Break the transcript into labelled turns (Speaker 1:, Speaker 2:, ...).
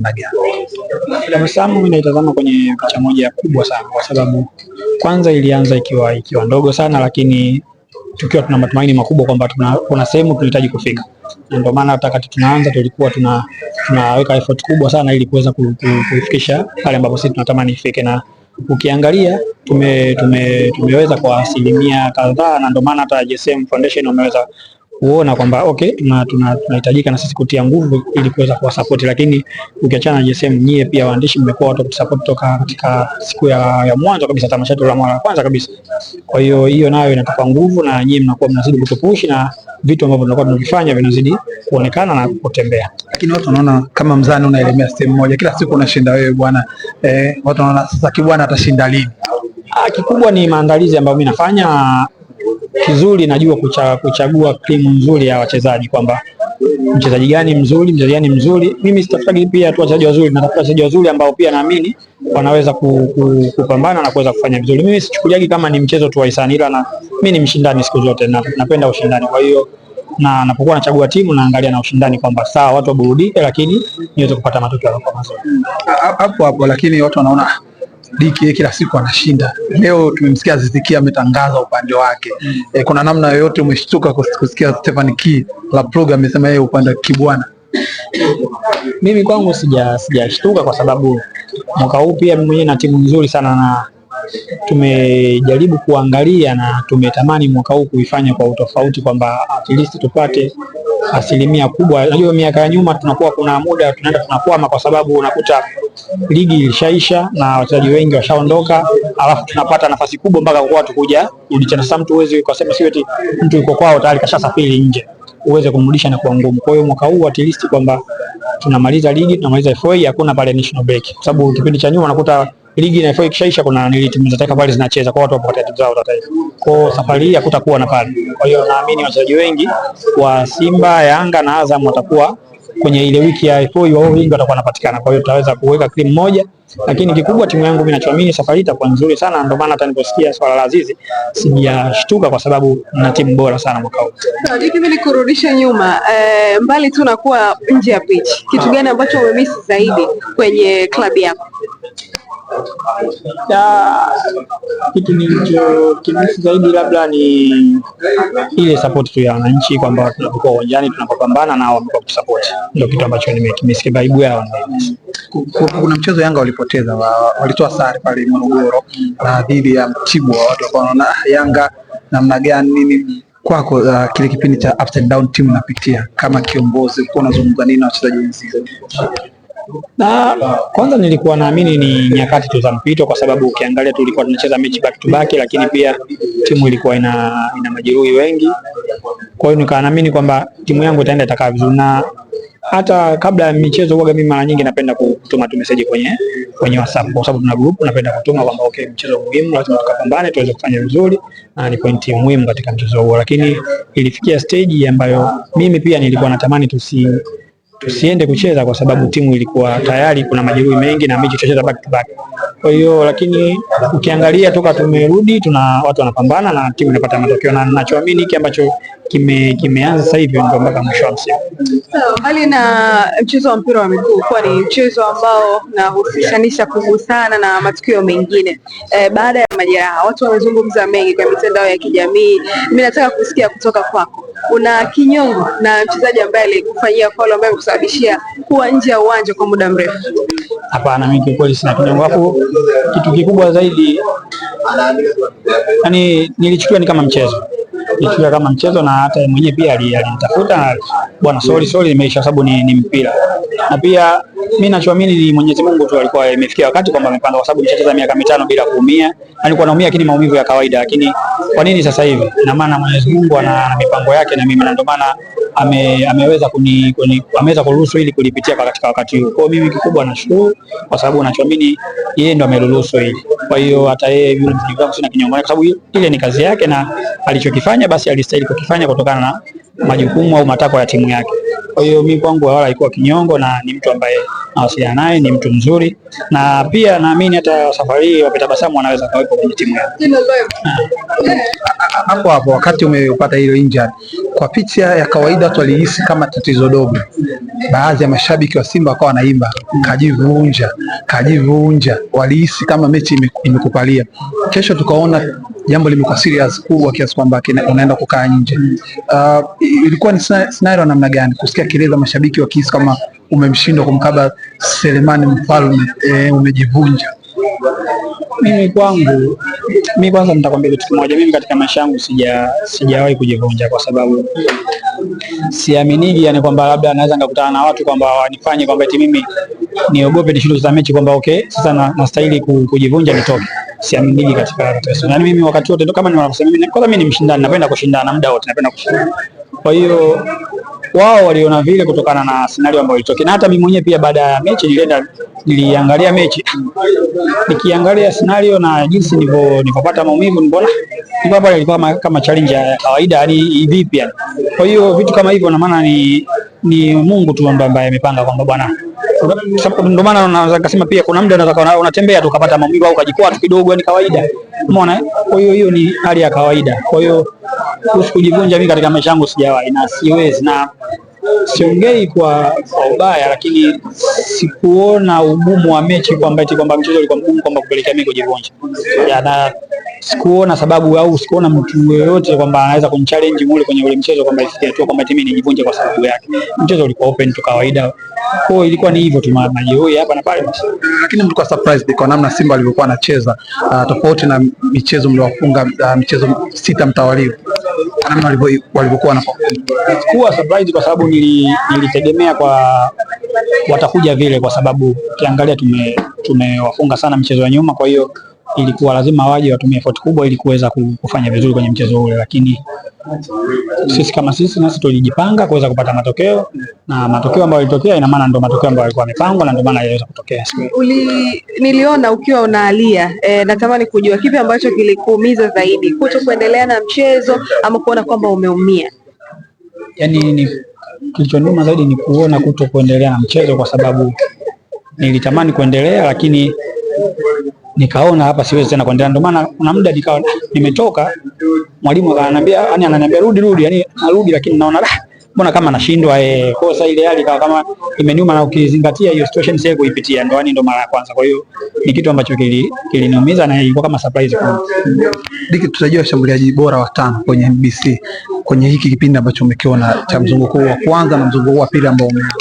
Speaker 1: Gani?
Speaker 2: Dar es Salaam mimi naitazama kwenye picha moja kubwa sana, kwa sababu kwanza ilianza ikiwa ndogo sana, lakini tukiwa tuna matumaini makubwa kwamba kuna sehemu tunahitaji kufika, na ndio maana hata wakati tunaanza tulikuwa tunaweka effort kubwa sana ili kuweza kuifikisha pale ambapo sisi tunatamani ifike, na ukiangalia tumeweza kwa asilimia kadhaa, na ndio maana hata JSM Foundation wameweza kuona kwamba okay, tunahitajika na sisi kutia nguvu ili kuweza kuwasupport. Lakini ukiachana na JSM, nyie pia waandishi mmekuwa watu kutusupport toka katika siku ya mwanzo kabisa, tamasha letu la mara ya kwanza kabisa. Kwa hiyo hiyo nayo inatupa nguvu, na nyie mnakuwa mnazidi kutupush na vitu ambavyo tunakuwa tunavifanya vinazidi kuonekana na kutembea.
Speaker 1: Lakini watu wanaona kama mzani unaelemea sehemu moja, kila siku unashinda wewe bwana. Watu wanaona sasa Kibwana atashinda lini?
Speaker 2: Kikubwa ni maandalizi ambayo mimi nafanya kizuri, najua kuchagua timu nzuri ya wachezaji kwamba mchezaji gani mzuri, mchezaji gani mzuri. Mimi sitafutagi pia tu wachezaji wazuri, natafuta wachezaji wazuri ambao pia naamini wanaweza kupambana na kuweza kufanya vizuri. Mimi sichukuliagi kama ni mchezo tu wa hisani, ila na mimi ni mshindani siku zote na napenda ushindani. Kwa hiyo na napokuwa nachagua timu naangalia na ushindani kwamba sawa, watu waburudike, lakini niweze kupata matokeo yaliyo mazuri.
Speaker 1: Hapo hapo, lakini watu wanaona Diki kila siku anashinda. Leo tumemsikia Aziz Ki ametangaza upande wake. Kuna namna yoyote umeshtuka kusikia Stephen Ki la Program amesema yeye upande wa Kibwana?
Speaker 2: Mimi kwangu sijashtuka kwa sababu mwaka huu pia mimi mwenyewe na timu nzuri sana na tumejaribu kuangalia na tumetamani mwaka huu kuifanya kwa utofauti kwamba at least tupate asilimia kubwa. Najua miaka ya nyuma tunakuwa kuna muda tunaenda tunakwama, kwa sababu unakuta ligi ilishaisha na wachezaji wengi washaondoka, alafu tunapata nafasi kubwa mpaka kwa watu kuja kurudisha. Sasa mtu huwezi kusema sio eti mtu yuko kwao tayari kashasafiri nje, uweze kumrudisha na kuwa ngumu. Kwa hiyo mwaka huu at least kwamba tunamaliza ligi, tunamaliza FA, hakuna pale national break, kwa sababu kipindi cha nyuma unakuta ligi na FA ikishaisha, kuna nili timu za taifa pale zinacheza kwa watu wapo katika timu zao za taifa. Kwa safari hii hakutakuwa na pale. Kwa hiyo naamini wachezaji wengi wa Simba, Yanga na Azam watakuwa kwenye ile wiki ya FA, wao wengi watakuwa wanapatikana. Kwa hiyo tutaweza kuweka cream moja, lakini kikubwa timu yangu mimi nachoamini safari hii itakuwa nzuri sana. Ndio maana hata niliposikia swala la Azizi sijashtuka, kwa sababu na timu bora sana mwaka huu.
Speaker 3: Sawa, Diki, mimi nikurudishe nyuma mbali tu na kuwa nje ya pitch, kitu gani ambacho umemiss zaidi kwenye klabu yako?
Speaker 2: Kitu nilichokimisi zaidi labda ni ile support tu ya wananchi, kwamba tunapokuwa uwanjani tunapopambana nao wamekuwa kusupport, ndio kitu ambacho nimekimisi, vibe yao.
Speaker 1: Kuna mchezo Yanga walipoteza, walitoa sare pale Morogoro na dhidi ya Mtibwa, watu wakawa wanaona Yanga namna gani nini. Kwako kile kipindi cha ups and down timu inapitia, kama kiongozi ulikuwa unazungumza nini na wachezaji wenzio?
Speaker 2: Na kwanza nilikuwa naamini ni nyakati tu za mpito, kwa sababu ukiangalia tulikuwa tunacheza mechi back to back, lakini pia timu ilikuwa ina majeruhi wengi. Kwa hiyo nikawa naamini kwamba timu yangu itaenda itakaa vizuri, na hata kabla ya michezo huwaga mimi mara nyingi napenda kutuma tu message kwenye WhatsApp, kwa sababu tuna group, napenda kutuma kwamba okay, mchezo muhimu, lazima tukapambane tuweze kufanya vizuri, na ni pointi muhimu katika mchezo huo. Lakini ilifikia stage ambayo mimi pia nilikuwa natamani tusiende kucheza kwa sababu timu ilikuwa tayari kuna majeruhi mengi na mechi tutacheza back to back. Kwa hiyo lakini ukiangalia toka tumerudi tuna watu wanapambana na timu inapata matokeo, na ninachoamini hiki ambacho kimeanza sasa hivi ndio mpaka mwisho wa msimu.
Speaker 3: Sawa, mbali na mchezo wa mpira wa miguu kuwa ni mchezo ambao nahusishanisha kugusana na matukio mengine baada ya majeraha, watu wamezungumza mengi kwa mitandao ya kijamii. Mimi nataka kusikia kutoka kwako, una kinyongo na mchezaji ambaye alikufanyia foul ambaye amekusababishia kuwa nje ya uwanja kwa muda mrefu?
Speaker 2: Hapana, mimi kiukweli sina kinyongo. Alafu kitu kikubwa zaidi, yani nilichukulia ni kama mchezo, nilichukulia kama mchezo, na hata mwenyewe pia alinitafuta, bwana, sorry sorry, imeisha, sababu ni mpira. Na pia mimi nachoamini ni Mwenyezi Mungu tu alikuwa imefikia wakati kwamba amepanga, kwa sababu nishacheza miaka 5 bila kuumia. Nilikuwa naumia lakini maumivu ya kawaida, lakini kwa nini sasa hivi? Na maana Mwenyezi Mungu ana mipango yake na mimi, na ndio maana ameweza ameweza kuruhusu ili kulipitia katika wakati huu. Kwa hiyo mimi kikubwa nashukuru kwa sababu nachoamini yeye ndo ameruhusu hili. Kwa hiyo hata yeye yule mchezaji wangu sina kinyongo, kwa sababu ile ni kazi yake na alichokifanya basi alistahili kukifanya kutokana na majukumu au matakwa ya timu yake. Kwa hiyo mimi kwangu wala haikuwa kinyongo, na ni mtu ambaye nawasiliana naye, ni mtu mzuri, na pia naamini hata safari hii Wape Tabasamu anaweza kawepo kwenye timu yake.
Speaker 1: Hapo hapo wakati umepata hiyo injury, kwa picha ya kawaida watu walihisi kama tatizo dogo. Baadhi ya mashabiki wa Simba wakawa wanaimba kajivunja, kajivunja, walihisi kama mechi imekupalia. Kesho tukaona jambo limekuwa serious kubwa kiasi kwamba unaenda kukaa nje. Ilikuwa ni scenario namna gani kusikia kelele za mashabiki wakihisi kama umemshindwa kumkaba Selemani Mfalme, umejivunja?
Speaker 2: Mimi kwangu, mimi kwanza nitakwambia kitu kimoja. Mimi katika maisha yangu sijawahi kujivunja, kwa sababu siaminigi, yani kwamba labda naweza nikakutana na watu kwamba wanifanye kwamba eti mimi niogope nishindwe kucheza mechi kwamba okay, sasa nastahili kujivunja nitoke. Siaminigi katika yani mimi wakati wote kama ninavyosema mimi, kwanza mimi ni mshindani, napenda kushindana muda wote, napenda kushindana. Kwa hiyo wao waliona vile kutokana na scenario ambayo ilitokea, na hata mimi mwenyewe pia baada ya mechi nilienda niliangalia mechi, nikiangalia scenario na jinsi nilivyopata maumivu, niliona ilikuwa pale ilikuwa kama challenge ya kawaida, yani vipi yani. Kwa hiyo vitu kama hivyo, na maana ni Mungu tu ambaye amepanga kwamba bwana, ndio maana naweza kusema pia kuna muda unaweza unatembea tu ukapata maumivu au ukajikwaa tu kidogo, yani kawaida, umeona. Kwa hiyo hiyo ni hali ya kawaida. Kwa hiyo kuhusu kujivunja, mimi katika maisha yangu sijawahi na siwezi, na siongei kwa ubaya, lakini sikuona ugumu wa mechi kwamba eti kwamba mchezo ulikuwa mgumu kwamba kupelekea mimi kujivunja, na sikuona sababu au sikuona mtu yoyote kwamba anaweza kunichallenge mule kwenye ule mchezo kwamba ifikie hatua kwamba eti mimi nijivunje kwa sababu yake. Mchezo ulikuwa open tu kawaida, kwa hiyo ilikuwa ni hivyo tu, majeruhi hapa na pale.
Speaker 1: Lakini mlikuwa surprised kwa namna Simba walivyokuwa anacheza, tofauti na michezo mliowafunga, michezo 6 mtawalio, namna walivyokuwa wanaperform.
Speaker 2: Sikuwa surprised kwa sababu nilitegemea kwa watakuja vile, kwa sababu ukiangalia tumewafunga sana mchezo wa nyuma, kwa hiyo ilikuwa lazima waje watumie effort kubwa ili kuweza kufanya vizuri kwenye mchezo ule, lakini sisi kama sisi nasi tulijipanga kuweza kupata matokeo, na matokeo ambayo yalitokea, ina maana ndio matokeo ambayo yalikuwa yamepangwa na ndio maana yaliweza kutokea.
Speaker 3: Niliona ukiwa unaalia, natamani kujua kipi ambacho kilikuumiza zaidi, kuto kuendelea na mchezo ama kuona kwamba umeumia?
Speaker 2: Yani ni kilichoniuma zaidi ni kuona kuto kuendelea na mchezo, kwa sababu nilitamani kuendelea, lakini nikaona hapa siwezi tena kuendelea. Ndio maana kuna muda nikawa nimetoka, mwalimu akaniambia, yani ananiambia rudi rudi, yani narudi, lakini naona mbona kama nashindwa. Kwa sasa ile hali ikawa kama imeniuma, na ukizingatia hiyo situation sasa kuipitia ndo yani ndo mara ya kwanza. Kwa hiyo ni kitu ambacho kiliniumiza na ilikuwa kama surprise kwangu.
Speaker 1: Diki, tutajua washambuliaji bora watano kwenye NBC kwenye hiki kipindi ambacho umekiona cha mzunguko wa kwanza na mzunguko wa pili ambao umeanza.